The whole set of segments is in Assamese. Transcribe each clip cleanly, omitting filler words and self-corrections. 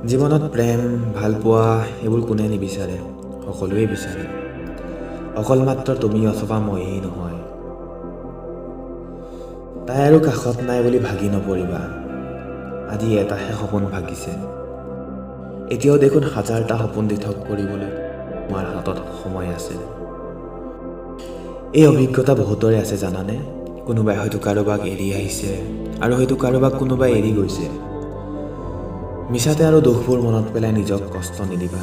জীৱনত প্ৰেম, ভালপোৱা এইবোৰ কোনে নিবিচাৰে? সকলোৱে বিচাৰে। অকল মাত্ৰ তুমি অথবা ময়েই নহয়। তাই আৰু কাষত নাই বুলি ভাগি নপৰিবা। আজি এটাহে সপোন ভাগিছে, এতিয়াও দেখোন হাজাৰটা সপোন দিঠক কৰিবলৈ তোমাৰ হাতত সময় আছে। এই অভিজ্ঞতা বহুতৰে আছে, জানানে? কোনোবাই হয়তো কাৰোবাক এৰি আহিছে আৰু হয়তো কাৰোবাক কোনোবাই এৰি গৈছে। মিছাতে আৰু দুখবোৰ মনত পেলাই নিজক কষ্ট নিদিবা।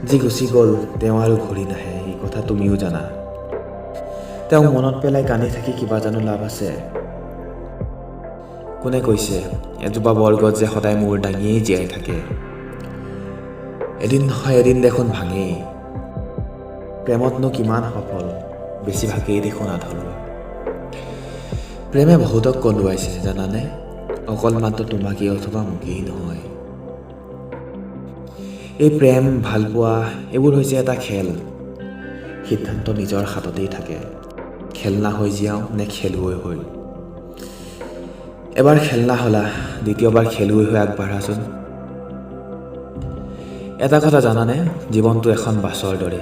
যি গুচি গ'ল, তেওঁ আৰু ঘূৰি নাহে, এই কথা তুমিও জানা। তেওঁক মনত পেলাই কান্দি থাকি কিবা জানো লাভ আছে? কোনে কৈছে এজোপা বৰগছ যে সদায় মূৰ দাঙিয়েই জীয়াই থাকে? এদিন নহয় এদিন দেখোন ভাঙেই। প্ৰেমতনো কিমান সফল? বেছিভাগেই দেখোন আধৰুৱা। প্ৰেমে বহুতক কন্দুৱাইছে, জানানে? অকল মাত্ৰ তোমাকেই অথবা মোকেই নহয়। এই প্ৰেম, ভালপোৱা এইবোৰ হৈছে এটা খেল। সিদ্ধান্ত নিজৰ হাততেই থাকে, খেলনা হৈ জীয়াওঁ নে খেলুৱৈ হৈ। এবাৰ খেলনা হ'লা, দ্বিতীয়বাৰ খেলুৱৈ হৈ আগবাঢ়াচোন। এটা কথা জানানে? জীৱনটো এখন বাছৰ দৰে।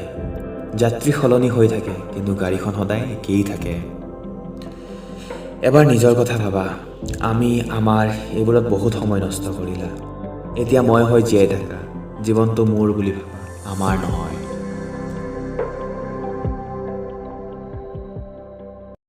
যাত্ৰী সলনি হৈ থাকে, কিন্তু গাড়ীখন সদায় একেই থাকে। এবাৰ নিজৰ কথা ভাবা। আমি, আমাৰ এইবোৰত বহুত সময় নষ্ট কৰিলা। এতিয়া মই হৈ জীয়াই থাকা। জীৱনটো মোৰ বুলি ভাবা, আমাৰ নহয়।